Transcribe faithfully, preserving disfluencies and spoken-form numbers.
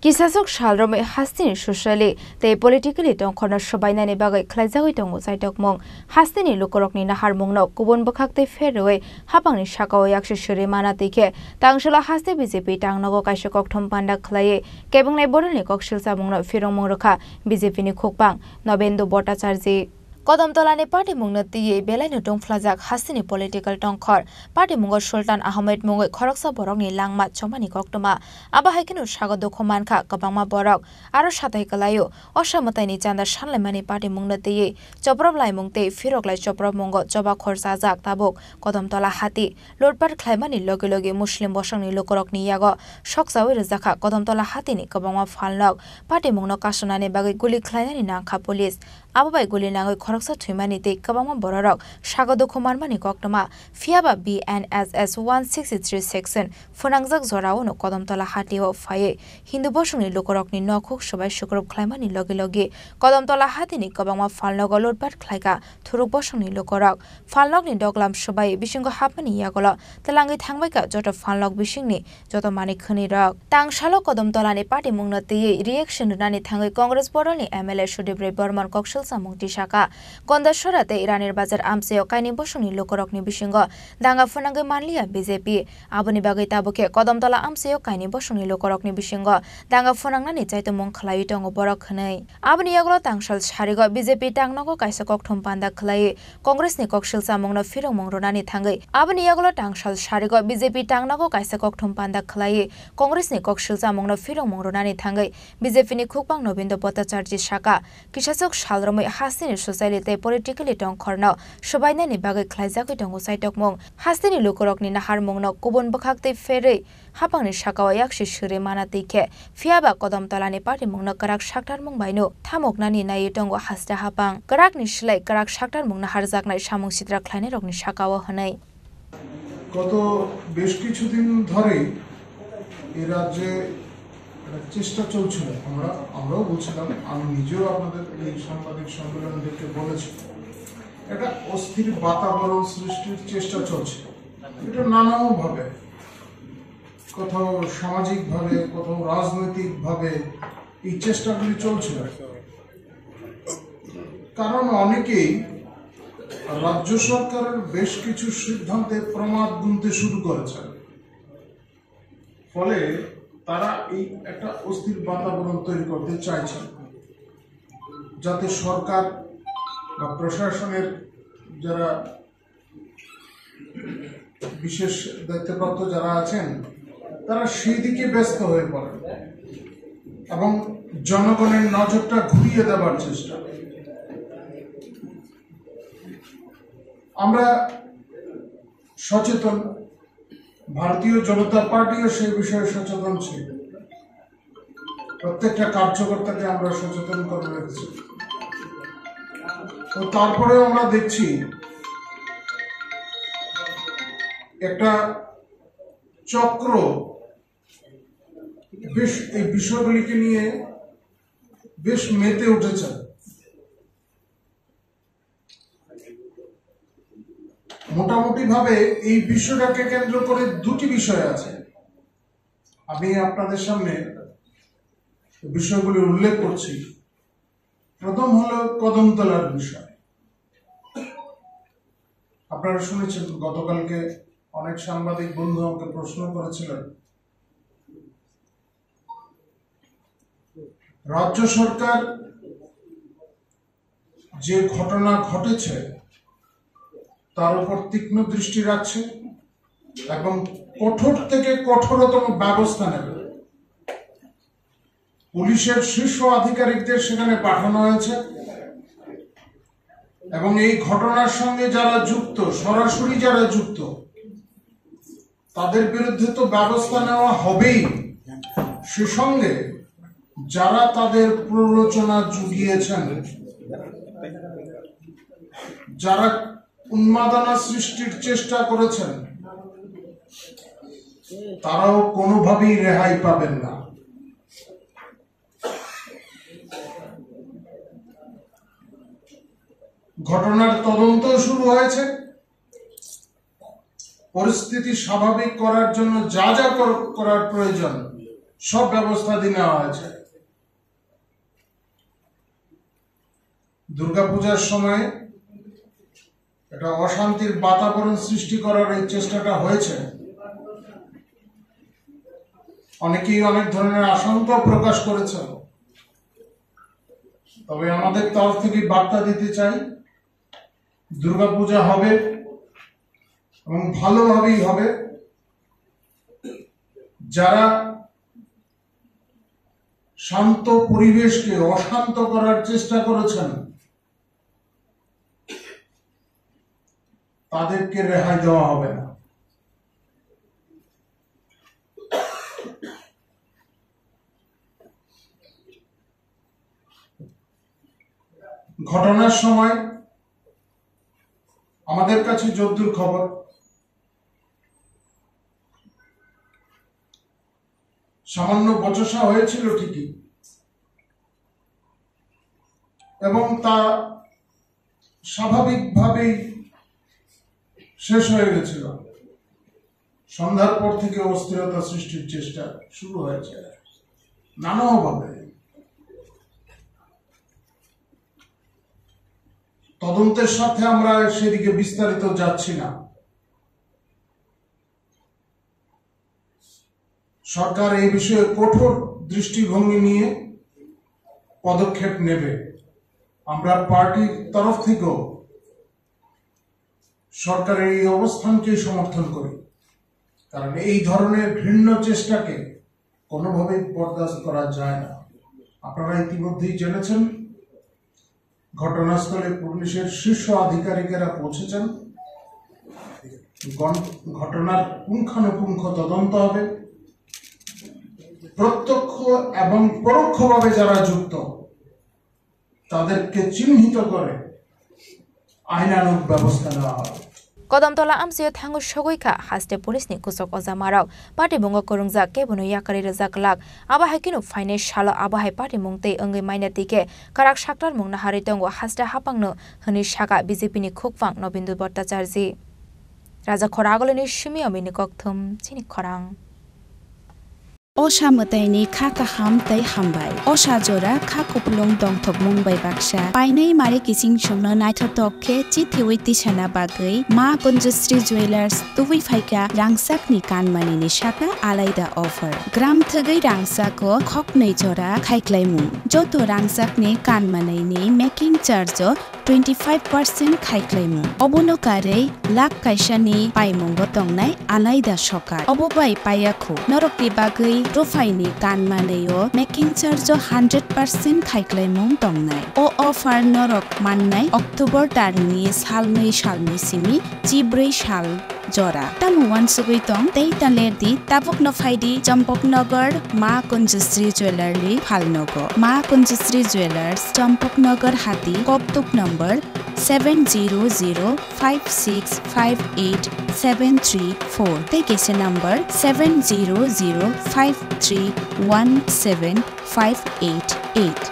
Kisaswk sal romwi hasteni socially tei politically tongkhorno swbainani bagwi khlaijagwi tongo chaitokmung. Hasteni lukurokni naharmungno kubun bwkhak tei pher rwui haphangni sakao yaksi suri mana twi khe, Tangsalo haste B J P tangnogo kaisa kokthum panda khlaiwi kebengni bororni kok silchamungno phirongmung rwkha B J P ni khukpang Nobendu Bhattacharjee. Kodomtolani patimungno twiwi belaino tungphlajak hasteni political tongkhor. Patimungo Sultan Ahmed mungwi khoroksa borokni langma chomani koktwma. Abo hai kheno sago dukhu mankha kwbangma borok. Aro satai kwlaio, osa mwtaini chanda sanlaimani patimungno twiwi choprop laimung tei phiroklai choprop mungo choba khor chajak tabuk Kodomtola hati. Lutpat khlaimani logi logi Muslim bosongni lukurokni yago sokchawi rwjakha Kodomtola hatini kwbangma phalnok. Patimungno kasonani bagwi guli khlainani nangkha police. Abo bai guli nangwi khoroksa thwimani tei kwbangma bororok sago dukhu manmani koktwma. Phiyaba B N S S one sixty-three section phwnangjak jorao no Kodomtola hatio phaiwi Hindu bosongni lukurokni nokhuk swbai sukrup khlaimani logi logi Kodomtola hatini kwbangma phalnogo lutpat khlaikha thuruk bosongni lukurok. Phalnokni doglam swbai bisingo hapmani yagulo twlangwi thangbaikha joto phalnok bisingni joto manwi khwnwi rok. Tangsalo Kodomtolani patimungno twiwi reaction rwnani thangwi Congress bodolni M L A Sudip Roy Barman kok silchamung tisaka. Kondasora tei Ranir Bazar amchaio kaini bosongni lukurokni bisingo danga phwnangwi manliya B J P. Aboni bagwi tabukhe Kodomtola amchaio kaini bosongni lukurokni bisingo danga phwnangnani chaitomung khlaiwi tongo borok hwnwi. Aboni yagulo tangsal sarigo B J P tangnogo kaisa kokthum panda khlaiwi Congress ni kok silchamungno phirongmung rwnani thangwi, aboni yagulo tangsal sarigo B J P tangnogo kaisa kokthum panda khlaiwi Congress ni kok silchamungno phirongmung rwnani thangwi B J P ni khukpang Nobindo Bhattacharjee saka, kisaswk sal romwi hasteni socially tei politically tongkhorno swbainani bagwi khlaijagwi tongo chaitokmung. Hasteni lukurokni naharmungno kubun bwkhak tei pherwi haphangni sakao yaksi suri mana twi khe, phiyaba Kodomtolani patimungno kwrak saktarmung baino thamuknani naiwi tongo haste haphang. Kwrakni slai kwrak saktarmungno harjaknai samung sitra khlainairokni sakao hwnwi. গত বেশ কিছুদিন ধরেই এই রাজ্যে একটা চেষ্টা চলছিল, আমরা, আমরাও বলছিলাম, আমি নিজেও আপনাদের এই সাংবাদিক সম্মেলনদেরকে বলেছি, একটা অস্থির বাতাবরণ সৃষ্টির চেষ্টা চলছে। এটা নানাভাবে, কোথাও সামাজিকভাবে, কোথাও রাজনৈতিকভাবে এই চেষ্টাগুলি চলছিল। কারণ অনেকেই রাজ্য সরকারের বেশ কিছু সিদ্ধান্তে প্রমাদ গুনতে শুরু করেছেন, ফলে তারা এই একটা অস্থির বাতাবরণ তৈরি করতে চাইছেন, যাতে সরকার বা প্রশাসনের যারা বিশেষ দায়িত্বপ্রাপ্ত যারা আছেন, তারা সেই দিকে ব্যস্ত হয়ে পড়েন এবং জনগণের নজরটা ঘুরিয়ে দেবার চেষ্টা। আমরা সচেতন, ভারতীয় জনতা পার্টিও সেই বিষয়ে সচেতন ছিল। প্রত্যেকটা কার্যকর্তাকে আমরা সচেতন করে রেখেছি। তো তারপরেও আমরা দেখছি একটা চক্র বেশ এই বিষয়গুলিকে নিয়ে বেশ মেতে উঠেছে। মোটামুটি ভাবে এই বিষয়টাকে কেন্দ্র করে দুটি বিষয় আছে, আমি আপনাদের সামনে বিষয়গুলি উল্লেখ করছি। প্রথম হলো কদমতলার বিষয়। আপনারা শুনেছেন, গতকালকে অনেক সাংবাদিক বন্ধু আমাকে প্রশ্ন করেছিলেন, রাজ্য সরকার যে ঘটনা ঘটেছে তার উপর তীক্ষ্ণ দৃষ্টি রাখছে এবং কঠোর থেকে কঠোরতম ব্যবস্থা নেবে। পুলিশের শীর্ষ আধিকারিকদের সেখানে পাঠানো হয়েছে এবং এই ঘটনার সঙ্গে যারা যুক্ত, সরাসরি যারা যুক্ত, তাদের বিরুদ্ধে তো ব্যবস্থা নেওয়া হবেই, সে সঙ্গে যারা তাদের প্ররোচনা জুগিয়েছেন, যারা উন্মাদনা সৃষ্টির চেষ্টা করেছেন, তারাও কোনোভাবেই রেহাই পাবেন না। ঘটনার তদন্ত শুরু হয়েছে। পরিস্থিতি স্বাভাবিক করার জন্য যা যা কর-, করার প্রয়োজন, সব ব্যবস্থা দিয়ে নেওয়া হয়েছে। দুর্গাপূজার সময় একটা অশান্তির বাতাবরণ সৃষ্টি করার এই চেষ্টাটা হয়েছে। অনেকেই অনেক ধরনের আশঙ্কা প্রকাশ করেছেন। তবে আমাদের তরফ থেকে বার্তা দিতে চাই, দুর্গাপূজা হবে এবং ভালোভাবেই হবে। যারা শান্ত পরিবেশকে অশান্ত করার চেষ্টা করেছেন, তাদেরকে রেহাই দেওয়া হবে না। ঘটনার সময় আমাদের কাছে যদ্দূর খবর, সামান্য বচসা হয়েছিল ঠিকই, এবং তা স্বাভাবিকভাবেই শেষ হয়ে গেছিল। সন্ধ্যার পর থেকে অস্থিরতা সৃষ্টির চেষ্টা শুরু হয়েছে নানাভাবে। তদন্তের স্বার্থে আমরা সেদিকে বিস্তারিত যাচ্ছি না। সরকার এই বিষয়ে কঠোর দৃষ্টিভঙ্গি নিয়ে পদক্ষেপ নেবে। আমরা পার্টির তরফ থেকেও সরকারের এই অবস্থানকে সমর্থন করি, কারণ এই ধরনের ঘৃণ্য চেষ্টাকে কোনোভাবেই বরদাস্ত করা যায় না। আপনারা ইতিমধ্যেই জেনেছেন, ঘটনাস্থলে পুলিশের শীর্ষ আধিকারিকেরা পৌঁছেছেন। গণ-, ঘটনার পুঙ্খানুপুঙ্খ তদন্ত হবে। প্রত্যক্ষ এবং পরোক্ষভাবে যারা যুক্ত, তাদেরকে চিহ্নিত করে আইনানুগ ব্যবস্থা নেওয়া হবে। Kodomtola amsio thango sogwi kha haste police ni kusok ojamarok. Patimungo kwrwngjak kebono yakarwi rwjak glak. Abo hai kheno phainai salo abo hai patimung tei wngwi manya twi khe kwrak saktarmung naharwi tongo haste haphangno, hwnwi sakha B J P ni khukphang Nobindu Bhattacharjee. Raja Khoragulini simi omini kokthum chini khorang. Osa mwtaini kha kaham tei hambai. Osa jora kha kupulung dongthokmung bai baksa. Painai mari kiching chwngno naithothok khe chithiwi tisana bagwi Ma Kunjasri Jewellers tubui phaikha rangchakni kanmanini saka alaida offer. Gram thwgwi rangchako khoknwi jora khaiklaimung. Joto rangchakni kanmanaini making charge o twenty five percent khaiklaimung. Obono karwi lakh kaisani paimungo tongnai alaida sokar. Obo bai paiya khu. Norokni bagwi ruphaini kanmanwi o making charge o hundred percent khaiklaimung tongnai. O offer norok mannai October tarni salnwi salni simi chibrwi sal jora. Tamo uansugwi tong tei ta ler di, tabukno phai di Champaknagar Ma Kunjasri Jewellery phalnogo. Ma Kunjasri Jewellers, Champaknagar Hati, Koktuk number seven zero zero five six five eight seven three four tei kaisa number seven zero zero five three one seven five eight eight.